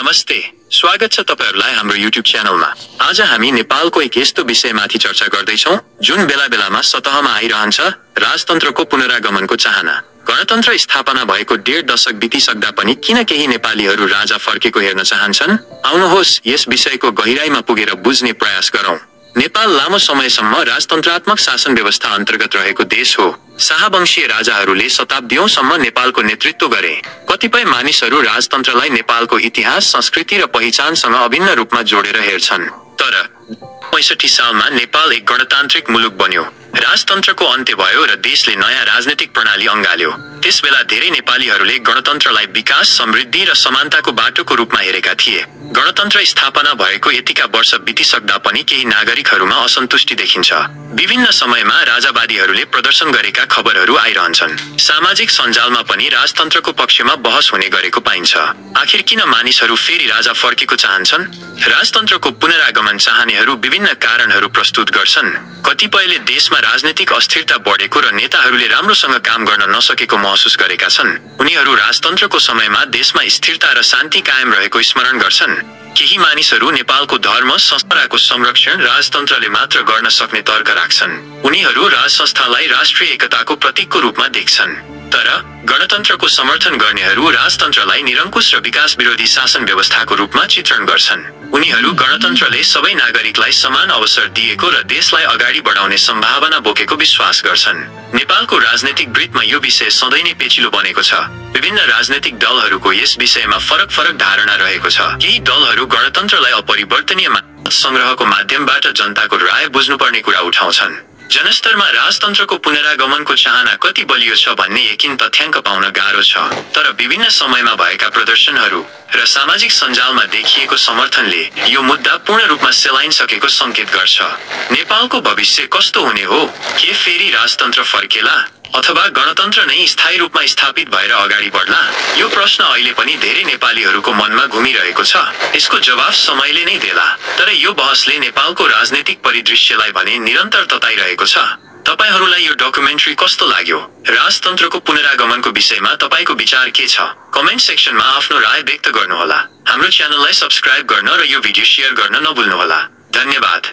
नमस्ते, स्वागत छ तपाईहरुलाई हाम्रो YouTube च्यानलमा। आज हामी नेपालको एक यस्तो विषयमाथि चर्चा गर्दैछौं जुन बेला बेलामा सतहमा आइरहन्छ, राजतन्त्रको पुनरागमनको चाहना। गणतन्त्र स्थापना भएको 1.5 दशक बितिसक्दा पनि किन केही नेपालीहरू राजा फर्केको हेर्न चाहन्छन्? आउनुहोस् यस विषयको गहिराईमा पुगेर बुझ्ने प्रयास गरौं। नेपाल लामो समयसम्म राजतन्त्रात्मक शासन व्यवस्था अन्तर्गत रहेको देश हो। शाहवंशीय राजाहरूले शताब्दीौंसम्म नेपालको नेतृत्व गरे। कतिपय मानिसहरू राजतन्त्रलाई नेपालको इतिहास, संस्कृति र पहिचानसँग अभिन्न रूपमा जोडेर हेर्छन्। तर 65 सालमा नेपाल एक गणतान्त्रिक मुलुक बन्यो। राजतन्त्रको अन्त्य भयो र देशले नयाँ राजनीतिक प्रणाली अँगाल्यो। त्यसबेला धेरै नेपालीहरूले गणतन्त्रलाई विकास, समृद्धि र समानताको बाटोको रूपमा हेरेका थिए। गणतन्त्र स्थापना भएको यतिका वर्ष बितिसक्दा पनि केही नागरिकहरूमा असन्तुष्टि देखिन्छ। विभिन्न समयमा राजावादीहरूले प्रदर्शन गरेका खबरहरू आइरहन्छन्। सामाजिक सञ्जालमा पनि राजतन्त्रको पक्षमा बहस हुने गरेको पाइन्छ। आखिर किन मानिसहरू फेरि राजा फर्केको चाहन्छन्? राजतन्त्रको पुनरागमन चाहनेहरू विभिन्न कारणहरू प्रस्तुत गर्छन्। कतिपयले देशमा राजनीतिक अस्थिरता बढेको र नेताहरूले राम्रोसँग काम गर्न नसकेको महसुस गरेका छन्। उनीहरू राजतन्त्रको समयमा देशमा स्थिरता र शान्ति कायम रहेको स्मरण गर्छन्। केही मानिसहरू नेपालको धर्म संस्थाको संरक्षण राजतन्त्रले मात्र गर्न सक्ने तर्क राख्छन्। उनीहरू राज संस्थालाई राष्ट्रिय एकताको प्रतीकको रूपमा देख्छन्। तर गणतन्त्रको समर्थन गर्नेहरू राजतन्त्रलाई निरङ्कुश र विकास विरोधी शासन व्यवस्थाको रूपमा चित्रण गर्छन्। उनीहरू गणतन्त्रले सबै नागरिकलाई समान अवसर दिएको र देशलाई अगाडि बढाउने सम्भावना बोकेको विश्वास गर्छन्। नेपालको राजनीतिक वृत्तमा यो विषय सधैँ नै पेचिलो बनेको छ। विभिन्न राजनीतिक दलहरूको यस विषयमा फरक फरक धारणा रहेको छ। केही दलहरू गणतन्त्रलाई अपरिवर्तनीय संग्रहको माध्यमबाट जनताको राय बुझ्नुपर्ने कुरा उठाउँछन्। जनस्तरमा राजतन्त्रको पुनरागमनको चाहना कति बलियो छ भन्ने यकिन तथ्याङ्क पाउन गाह्रो छ। तर विभिन्न समयमा भएका प्रदर्शनहरू र सामाजिक सञ्जालमा देखिएको समर्थनले यो मुद्दा पूर्ण रूपमा सेलाइसकेको संकेत गर्छ। नेपालको भविष्य कस्तो हुने हो? के फेरि राजतन्त्र फर्केला अथवा गणतन्त्र नै स्थायी रूपमा स्थापित भएर अगाडि बढ्ला? यो प्रश्न अहिले पनि धेरै नेपालीहरूको मनमा घुमिरहेको छ। यसको जवाफ समयले नै देला। तर यो बहसले नेपालको राजनीतिक परिदृश्यलाई भने निरन्तर तताइरहेको छ। तपाईहरुलाई यो डकुमेन्ट्री कस्तो लाग्यो? राजतन्त्रको पुनरागमनको विषयमा तपाईको विचार के छ? कमेन्ट सेक्सनमा आफ्नो राय व्यक्त गर्नुहोला। हाम्रो च्यानललाई सब्स्क्राइब गर्न र यो भिडियो शेयर गर्न नभुल्नुहोला। धन्यवाद।